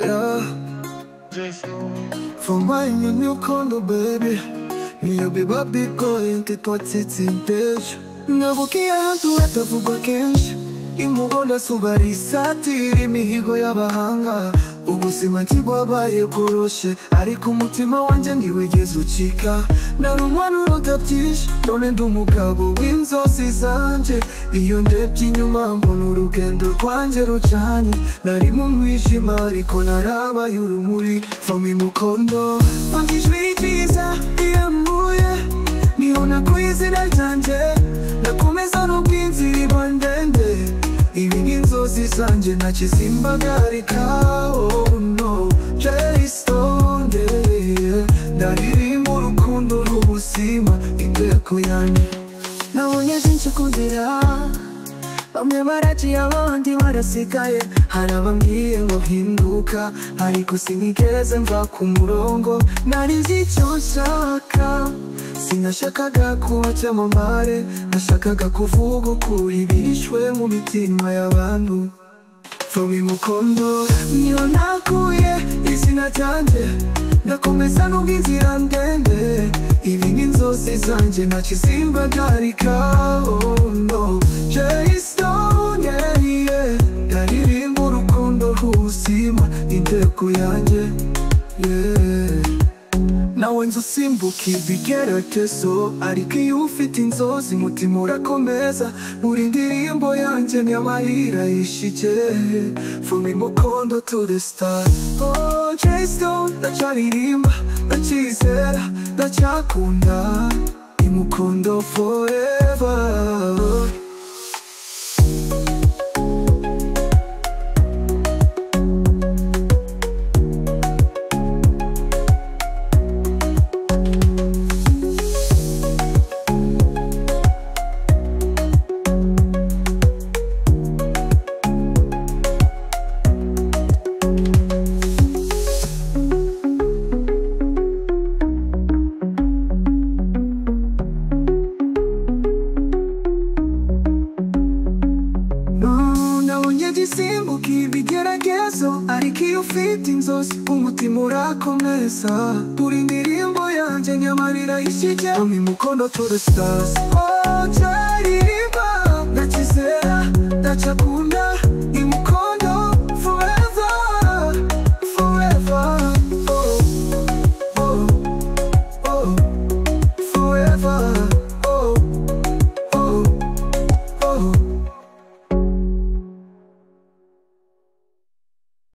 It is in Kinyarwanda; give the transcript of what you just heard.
Yeah. For my new condo baby, niyo biba bigoye ntitwatsitse impejo. Navukiye ahantu hatavugwa kenshi, imubona suba risatira imihigo y'abahanga. Ubuzima ntibwabaye bworoshe, ariko umutima wanjye ntiwigeze ucika. Nari umwana urota byinshi, none ndi umugabo w'inzozi zanje. Iyo ndebye inyuma mbona urugendo rwanjye rucanye. Nari mu mwijima ariko narabaye urumuri. From Imukondo mfata ijwi ryiza riyambuye, niho nakuye izina ryanjye. Ndakomeza nubwo inzira iba ndende, ibi ni inzozi zanjye ntakizimbagarika. Oh no, Jay Stone, yeah. Ndaririmba urukundo rw'ubuzima, inteko yanjye. Nabonye byinshi ku nzira, bamwe baraciye abandi barasigaye. Hari abambwiye ngo hinduka, ariko sinigeze mva ku murongo. Nari nzi icyo nshaka, sinashakaga kuba cyamamare, nashakaga kuvuga ukuri bishwe mu mitima y'abantu. From Imukondo niho nakuye izina ryanjye, ndakomeza nubwo inzira ndende. Ibi ni inzozi zanjye ntakizimbagarika. Oh no, Jay Stone, yeah, yeah. Ndaririmba urukundo rw'ubuzima, intego yanjye, yeah. Nawe nzi usimbuka ibigeragezo, ariko iyo ufite inzozi umutima urakomeza. Buri ndirimbo yanjye ni amarira yishike. From Imukondo to the stars. Oh Jay Stone, ndacyaririmba, ndacyizera, ndacyakunda. Imukondo forever. Gisimbuka ibigeragezo, ariko iyo ufite inzozi umutima urakomeza. Buri ndirimbo yanjye nyamarira yishike. From Imukondo to the stars. Oh, ndaririmba, ndacyizera, ndacyakunda.